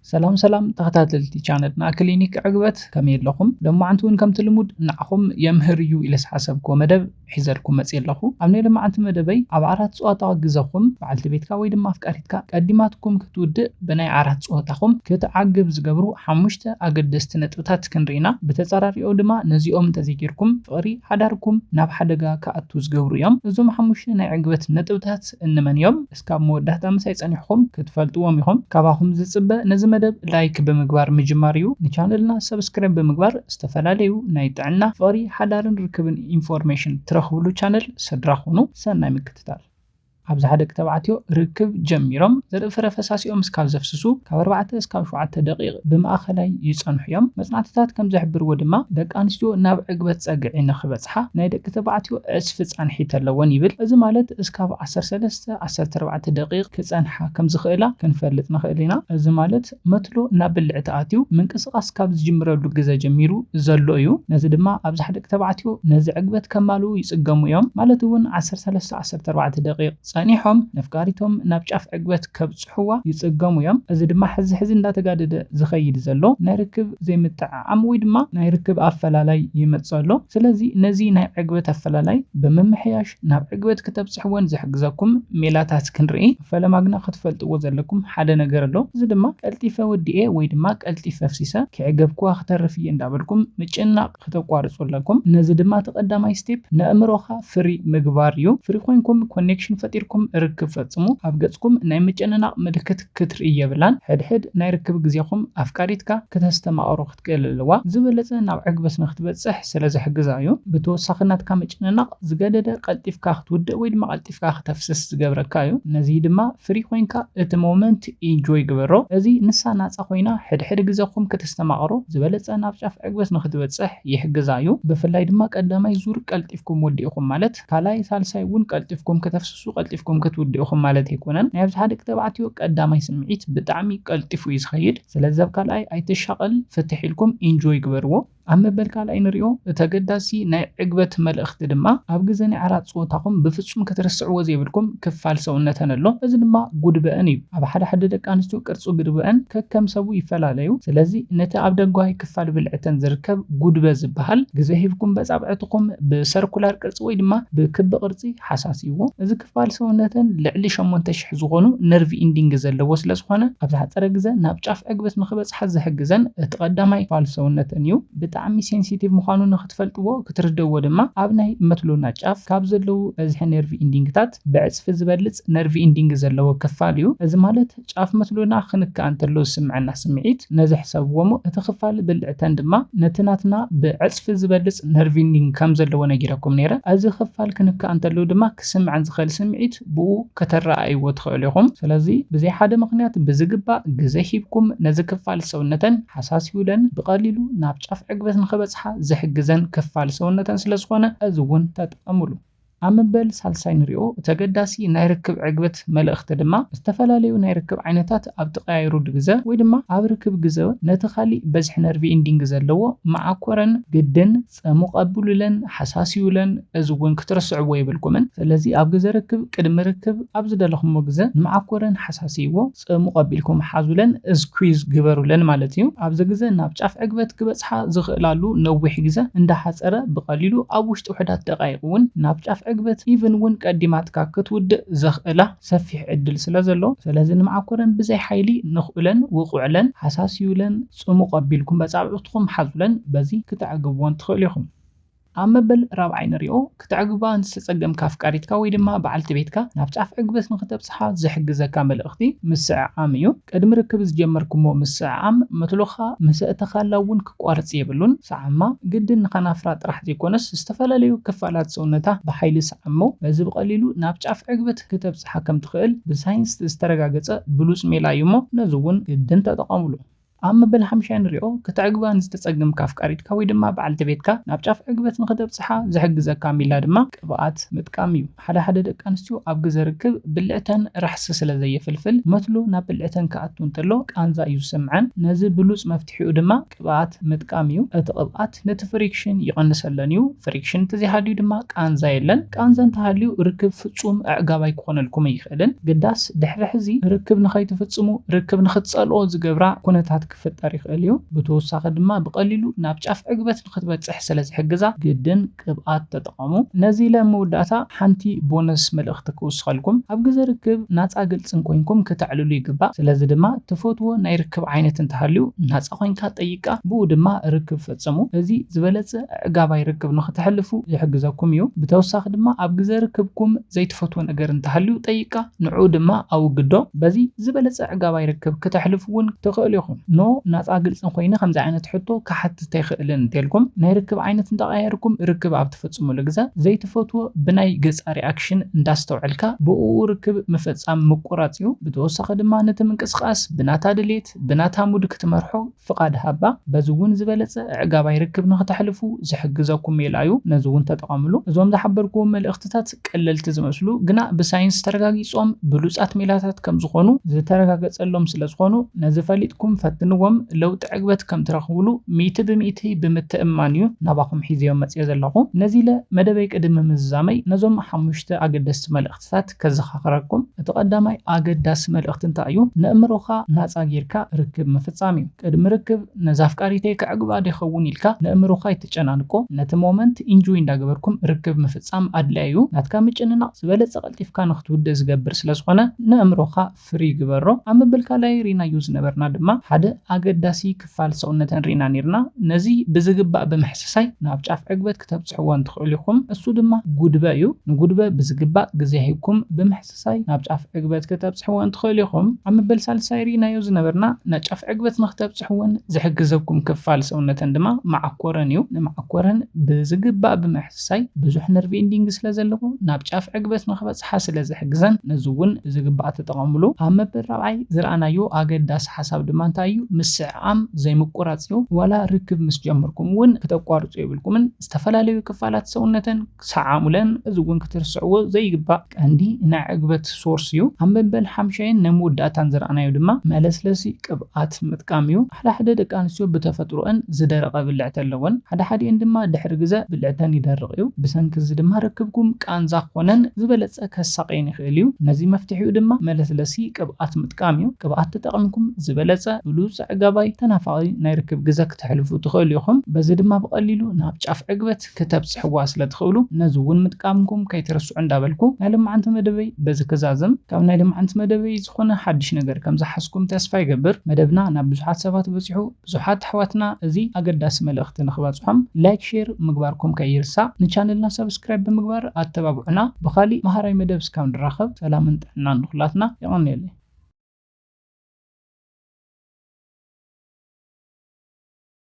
ሰላም ሰላም ተኸታተልቲ ቻነልና ክሊኒክ ዕግበት፣ ከመይ ኣለኹም? ሎማዓንቲ እውን ከምቲ ልሙድ ንዓኹም የምህር እዩ ኢለ ዝሓሰብክዎ መደብ ሒዘልኩም መፅእ ኣለኹ። ኣብ ናይ ሎማዓንቲ መደበይ ኣብ ዓራት ፀዋታ ግዘኹም በዓልቲ ቤትካ ወይ ድማ ኣፍቃሪትካ ቀዲማትኩም ክትውድእ ብናይ ዓራት ፀዋታኹም ክትዓግብ ዝገብሩ ሓሙሽተ ኣገደስቲ ነጥብታት ክንርኢና። ብተፃራሪኦ ድማ ነዚኦም እንተዘይጌርኩም ፍቕሪ ሓዳርኩም ናብ ሓደጋ ክኣቱ ዝገብሩ እዮም። እዞም ሓሙሽተ ናይ ዕግበት ነጥብታት እንመን እዮም? እስካብ መወዳእታ ምሳይ ጸኒሕኹም ክትፈልጥዎም ኢኹም። ካባኹም ዝጽበ ነዚ መደብ ላይክ ብምግባር ምጅማር እዩ። ንቻነልና ሰብስክራይብ ብምግባር ዝተፈላለዩ ናይ ጥዕና፣ ፍቕሪ፣ ሓዳርን ርክብን ኢንፎርሜሽን ትረኽብሉ ቻነል ስድራ ኩኑ። ሰናይ ምክትታል። ኣብዚ ሓደ ደቂ ተባዕትዮ ርክብ ጀሚሮም ዘርኢ ፍረ ፈሳሲኦም እስካብ ዘፍስሱ ካብ ኣርባዕተ እስካብ ሸውዓተ ደቂቕ ብማእኸላይ ይጸንሑ እዮም። መጽናዕትታት ከም ዝሕብርዎ ድማ ደቂ ኣንስትዮ ናብ ዕግበት ጸግዒ ንኽበጽሓ ናይ ደቂ ተባዕትዮ ዕጽፊ ጻንሒት ኣለወን ይብል። እዚ ማለት እስካብ ዓሰርተ ሰለስተ ዓሰርተ ኣርባዕተ ደቂቕ ክጸንሓ ከም ዝኽእላ ክንፈልጥ ንኽእል ኢና። እዚ ማለት መትሎ ናብ ብልዕቲ ኣትዩ ምንቅስቓስ ካብ ዝጅምረሉ ግዘ ጀሚሩ ዘሎ እዩ። ነዚ ድማ ኣብዝሓ ደቂ ተባዕትዮ ነዚ ዕግበት ከማልኡ ይጽገሙ እዮም። ማለት እውን ዓሰርተ ሰለስተ ዓሰርተ ኣርባዕተ ደቂቕ ጸኒሖም ነፍቃሪቶም ናብ ጫፍ ዕግበት ከብጽሕዋ ይጽገሙ እዮም። እዚ ድማ ሕዚ ሕዚ እንዳተጋደደ ዝኸይድ ዘሎ ናይ ርክብ ዘይምጥዕዓም ወይ ድማ ናይ ርክብ ኣፈላላይ ይመጽእ ኣሎ። ስለዚ ነዚ ናይ ዕግበት ኣፈላላይ ብምምሕያሽ ናብ ዕግበት ክተብጽሕወን ዝሕግዘኩም ሜላታት ክንርኢ። ፈለማ ግና ክትፈልጥዎ ዘለኩም ሓደ ነገር ኣሎ። እዚ ድማ ቀልጢፈ ወዲኤ ወይ ድማ ቀልጢፈ ኣፍሲሰ ክዕገብክዋ ክተርፍ እየ እንዳበልኩም ምጭናቕ ክተቋርጹ ኣለኩም። ነዚ ድማ እቲ ቀዳማይ ስቴፕ ንኣእምሮኻ ፍሪ ምግባር እዩ። ፍሪ ኮይንኩም ኮኔክሽን ፈጢርኩም ርክብ ፈጽሙ። ኣብ ገጽኩም ናይ ምጭንናቕ ምልክት ክትርኢ የብላን። ሕድሕድ ናይ ርክብ ግዜኹም ኣፍቃሪትካ ክተስተማቕሮ ክትክእል ኣለዋ። ዝበለጸ ናብ ዕግበት ንክትበጽሕ ስለ ዝሕግዛ እዩ። ብተወሳኺ ናትካ ምጭንናቕ ዝገደደ ቀልጢፍካ ክትውድእ ወይ ድማ ቀልጢፍካ ክተፍስስ ዝገብረካ እዩ። ነዚ ድማ ፍሪ ኮይንካ እቲ ሞመንት ኢንጆይ ግበሮ። እዚ ንሳ ናጻ ኮይና ሕድሕድ ግዜኹም ክተስተማቕሮ ዝበለጸ ናብ ጫፍ ዕግበት ንክትበጽሕ ይሕግዛ እዩ። ብፍላይ ድማ ቀዳማይ ዙር ቀልጢፍኩም ወዲእኹም ማለት ካልኣይ ሳልሳይ እውን ቀልጢፍኩም ከተፍስሱ ቀልጢፍኩም ክትውድእኹም ማለት ኣይኮነን። ናይ ኣብዝሓ ደቂ ተባዕትዮ ቀዳማይ ስምዒት ብጣዕሚ ቀልጢፉ እዩ ዝኸይድ። ስለዚ ኣብ ካልኣይ ኣይትሻቐል፣ ፍትሕ ኢልኩም ኢንጆይ ግበርዎ። ኣብ መበል ካልኣይ ንሪኦ እቲ ኣገዳሲ ናይ ዕግበት መልእኽቲ ድማ ኣብ ግዜ ናይ ዓራት ጸወታኹም ብፍጹም ክትርስዕዎ ዘይብልኩም ክፋል ሰውነተን ኣሎ። እዚ ድማ ጉድበአን እዩ። ኣብ ሓደ ሓደ ደቂ ኣንስትዮ ቅርጺ ጉድበአን ከከም ሰቡ ይፈላለዩ። ስለዚ ነቲ ኣብ ደጓይ ክፋል ብልዕተን ዝርከብ ጉድበ ዝበሃል ግዜ ሂብኩም በጻብዕትኹም ብሰርኩላር ቅርጺ ወይ ድማ ብክቢ ቅርጺ ሓሳስይዎ። እዚ ክፋል ሰውነተን ልዕሊ ሸሞንተ ሽሕ ዝኾኑ ነርቭ ኢንዲንግ ዘለዎ ስለ ዝኾነ ኣብ ዝሓጸረ ግዜ ናብ ጫፍ ዕግበት ንኽበጽሓ ዝሕግዘን እቲ ቀዳማይ ክፋል ሰውነተን እዩ። ብጣዕሚ ሴንሲቲቭ ምዃኑ ንኽትፈልጥዎ ክትርድእዎ ድማ ኣብ ናይ መትሎና ጫፍ ካብ ዘለዉ በዝሒ ነርቭ ኢንዲንግታት ብዕጽፊ ዝበልጽ ነርቭ ኢንዲንግ ዘለዎ ክፋል እዩ። እዚ ማለት ጫፍ መትሎና ክንክኣ እንተሎ ዝስምዐና ስምዒት ነዚ ሕሰብዎ እሞ እቲ ክፋል ብልዕተን ድማ ነቲ ናትና ብዕጽፊ ዝበልጽ ነርቭ ኢንዲንግ ከም ዘለዎ ነጊረኩም ነይረ። እዚ ክፋል ክንክኣ እንተሎ ድማ ክስምዐን ዝኽእል ስምዒት ብኡ ከተረኣይዎ ትኽእሉ ኢኹም። ስለዚ ብዘይ ሓደ ምኽንያት ብዝግባእ ግዜ ሂብኩም ነዚ ክፋል ሰውነተን ሓሳስዩለን ብቐሊሉ ናብ ጫፍ ዕግበት ንኽበጽሓ ዝሕግዘን ክፋል ሰውነተን ስለ ዝኾነ እዚ እውን ተጠቐምሉ። ኣብ መበል ሳልሳይ ንሪኦ እቲ ኣገዳሲ ናይ ርክብ ዕግበት መልእኽቲ ድማ ዝተፈላለዩ ናይ ርክብ ዓይነታት ኣብ ትቀያይሩሉ ግዘ ወይ ድማ ኣብ ርክብ ግዘ ነቲ ካሊእ በዝሒ ነርቭ ኢንዲንግ ዘለዎ መዓኮረን ግድን ጸሙ ቀብሉለን ሓሳስዩለን እዚ እውን ክትርስዕዎ የብልኩምን። ስለዚ ኣብ ግዘ ርክብ ቅድሚ ርክብ ኣብ ዝደለኹሞ ግዘ ንመዓኮረን ሓሳስይዎ ጸሙ ቀቢልኩም ሓዙለን ስኩዝ ግበሩለን ማለት እዩ። ኣብዚ ግዘ ናብ ጫፍ ዕግበት ክበጽሓ ዝኽእላሉ ነዊሕ ግዘ እንዳሓጸረ ብቐሊሉ ኣብ ውሽጢ ውሑዳት ደቃይቕ እውን ናብ ጫፍ ዕግበት ኢቭን እውን ቀዲማትካ ክትውድእ ዘኽእላ ሰፊሕ ዕድል ስለ ዘሎ፣ ስለዚ ንመዓኮረን ብዘይ ሓይሊ ንኽኡለን ውቕዑለን ሓሳስዩለን ጽሙ ቀቢልኩም በጻብዕትኹም ሓዙለን በዚ ክተዕግብወን ትኽእሉ ኢኹም። ኣብ መበል ራብዓይ ንሪኦ ክትዕግባ ንዝተጸገምካ ኣፍቃሪትካ ወይ ድማ በዓልቲ ቤትካ ናብ ጫፍ ዕግበት ንኽተብጽሓ ዝሕግዘካ መልእኽቲ ምስዕዓም እዩ። ቅድሚ ርክብ ዝጀመርኩሞ ምስዕዓም መትሎኻ ምስ ኣእተኻላ እውን ክቋርጽ የብሉን። ሰዓማ ግድን ንኸናፍራ ጥራሕ ዘይኮነስ ዝተፈላለዩ ክፋላት ሰውነታ ብሓይሊ ሰዓሞ። በዚ ብቐሊሉ ናብ ጫፍ ዕግበት ክተብጽሓ ከም ትኽእል ብሳይንስ ዝተረጋገጸ ብሉጽ ሜላ እዩ እሞ ነዚ እውን ግድን ተጠቐምሉ። ኣብ መበል ሓምሻይ ንሪኦ፣ ክተዕግባ ንዝተጸገምካ ኣፍቃሪትካ ወይ ድማ በዓልቲ ቤትካ ናብ ጫፍ ዕግበት ንኽተብጽሓ ዝሕግዘካ ሚላ ድማ ቅብኣት ምጥቃም እዩ። ሓደ ሓደ ደቂ ኣንስትዮ ኣብ ግዘ ርክብ ብልዕተን ራሕሲ ስለ ዘየፍልፍል፣ መትሎ ናብ ብልዕተን ክኣቱ እንተሎ ቃንዛ እዩ ዝስምዐን። ነዚ ብሉጽ መፍትሒኡ ድማ ቅብኣት ምጥቃም እዩ። እቲ ቅብኣት ነቲ ፍሪክሽን ይቐንሰለን እዩ። ፍሪክሽን እንተዘይሃልዩ ድማ ቃንዛ የለን። ቃንዛ እንተሃልዩ ርክብ ፍጹም ኣዕጋባይ ክኾነልኩም ኣይኽእልን። ግዳስ ድሕሪ ሕዚ ርክብ ንኸይትፍጽሙ፣ ርክብ ንኽትጸልኦ ዝገብራ ኩነታት ክፍጠር ይኽእል እዩ። ብተወሳኺ ድማ ብቐሊሉ ናብ ጫፍ ዕግበት ንኽትበጽሕ ስለ ዝሕግዛ ግድን ቅብኣት ተጠቐሙ። ነዚ ኢለ ኣብ መወዳእታ ሓንቲ ቦነስ መልእኽቲ ክውስኸልኩም። ኣብ ግዘ ርክብ ናጻ ግልጽን ኮይንኩም ክተዕልሉ ይግባእ። ስለዚ ድማ ትፈትዎ ናይ ርክብ ዓይነት እንተሃልዩ ናጻ ኮይንካ ጠይቃ፣ ብኡ ድማ ርክብ ፈጽሙ። እዚ ዝበለጸ ኣዕጋባይ ርክብ ንኽተሕልፉ ዝሕግዘኩም እዩ። ብተወሳኺ ድማ ኣብ ግዘ ርክብኩም ዘይትፈትዎ ነገር እንተሃልዩ ጠይቃ፣ ንዕኡ ድማ ኣውግዶ። በዚ ዝበለጸ ኣዕጋባይ ርክብ ክተሕልፉ እውን ትኽእሉ ኢኹም። ኖ፣ ናጻ ግልጽን ኮይነ ከምዚ ዓይነት ሕቶ ክሓትት ኣይኽእልን እንተልኩም፣ ናይ ርክብ ዓይነት እንተቐያየርኩም ርክብ ኣብ ትፈጽሙሉ ግዘ ዘይትፈትዎ ብናይ ገጻ ሪኣክሽን እንዳስተውዐልካ ብእኡ ርክብ ምፍጻም ምቁራጽ እዩ። ብተወሳኺ ድማ ነቲ ምንቅስቃስ ብናታ ድሌት፣ ብናታ ሙድ ክትመርሖ ፍቓድ ሃባ። በዚ እውን ዝበለጸ ኣዕጋባይ ርክብ ንኽተሕልፉ ዝሕግዘኩም ሜላ እዩ። ነዚ እውን ተጠቐምሉ። እዞም ዝሓበርኩዎም መልእኽትታት ቀለልቲ ዝመስሉ ግና ብሳይንስ ተረጋጊጾም ብሉጻት ሜላታት ከም ዝኾኑ ዝተረጋገጸሎም ስለ ዝኾኑ፣ ነዚ ፈሊጥኩም ፈትንዎም። ለውጢ ዕግበት ከም ትረኽብሉ ሚእቲ ብሚእቲ ብምትእምማን እዩ ናባኹም ሒዘዮም መጽየ ዘለኹ። ነዚ ኢለ መደበይ ቅድሚ ምዝዛመይ ነዞም ሓሙሽተ ኣገደስቲ መልእኽትታት ከዘኻኽረኩም። እቲ ቀዳማይ ኣገዳሲ መልእኽቲ እንታይ እዩ? ነእምሮኻ ናጻ ጌርካ ርክብ ምፍጻም እዩ። ቅድሚ ርክብ ነዛ ኣፍቃሪተይ ከዕግባ ዶ ይኸውን ኢልካ ነእምሮኻ ኣይትጨናንቆ። ነቲ ሞመንት ኢንጆይ እንዳገበርኩም ርክብ ምፍጻም ኣድላዪ እዩ። ናትካ ምጭንናቕ ዝበለጸ ቀልጢፍካ ንኽትውድእ ዝገብር ስለ ዝኾነ ነእምሮኻ ፍሪ ግበሮ። ኣብ መበል ካልኣይ ሪናዮ ዝነበርና ድማ ሓደ ኣገዳሲ ክፋል ሰውነተን ሪና ኔርና። ነዚ ብዝግባእ ብምሕስሳይ ናብ ጫፍ ዕግበት ክተብጽሕዎ እንትኽእሉ ኢኹም። እሱ ድማ ጉድበ እዩ። ንጉድበ ብዝግባእ ግዜ ሂብኩም ብምሕስሳይ ናብ ጫፍ ዕግበት ክተብጽሕዎ እንትኽእሉ ኢኹም። ኣብ መበል ሳልሳይ ሪናዮ ዝነበርና ናብ ጫፍ ዕግበት ንኽተብጽሕዎን ዝሕግዘኩም ክፋል ሰውነተን ድማ መዓኮረን እዩ። ንመዓኮረን ብዝግባእ ብምሕስሳይ ብዙሕ ነርቭ ኢንዲንግ ስለ ዘለዎ ናብ ጫፍ ዕግበት ንኽበጽሓ ስለ ዝሕግዘን ነዚ እውን ብዝግባእ ተጠቐምሉ። ኣብ መበል ራብዓይ ዝረኣናዮ ኣገዳሲ ሓሳብ ድማ እንታይ እዩ? ምስዕዓም ዘይምቁራጽ እዩ። ዋላ ርክብ ምስ ጀመርኩም እውን ክተቋርጹ የብልኩምን። ዝተፈላለዩ ክፋላት ሰውነተን ክሰዓሙለን፣ እዚ እውን ክትርስዕዎ ዘይግባእ ቀንዲ ናይ ዕግበት ሶርስ እዩ። ኣብ መበል ሓምሻይን ናይ መወዳእታን ዝረኣናዮ ድማ መለስለሲ ቅብኣት ምጥቃም እዩ። ሓደ ሓደ ደቂ ኣንስትዮ ብተፈጥሮአን ዝደረቐ ብልዕቲ ኣለወን። ሓደ ሓዲአን ድማ ድሕሪ ግዘ ብልዕተን ይደርቕ እዩ። ብሰንኪ እዚ ድማ ርክብኩም ቃንዛ ክኾነን ዝበለጸ ከሳቕየን ይኽእል እዩ። ነዚ መፍትሒኡ ድማ መለስለሲ ቅብኣት ምጥቃም እዩ። ቅብኣት ተጠቒምኩም ዝበለጸ ብሉጽ ኣዕጋባይ ተናፋቒ ናይ ርክብ ግዘ ክተሕልፉ ትኽእሉ ኢኹም። በዚ ድማ ብቐሊሉ ናብ ጫፍ ዕግበት ክተብጽሕዋ ስለ ትኽእሉ ነዚ እውን ምጥቃምኩም ከይትረስዑ እንዳበልኩ ናይ ሎማዓንቲ መደበይ በዚ ክዛዝም። ካብ ናይ ሎማዓንቲ መደበይ ዝኾነ ሓድሽ ነገር ከም ዝሓዝኩም ተስፋ ይገብር። መደብና ናብ ብዙሓት ሰባት በጺሑ ብዙሓት ኣሕዋትና እዚ ኣገዳሲ መልእኽቲ ንኽበጽሖም ላይክ፣ ሼር ምግባርኩም ከይርሳዕ፣ ንቻነልና ሰብስክራይብ ብምግባር ኣተባብዑና። ብኻሊእ መሃራይ መደብ እስካብ ንራኸብ ሰላምን ጥዕናን ንኹላትና። የቐንየለይ።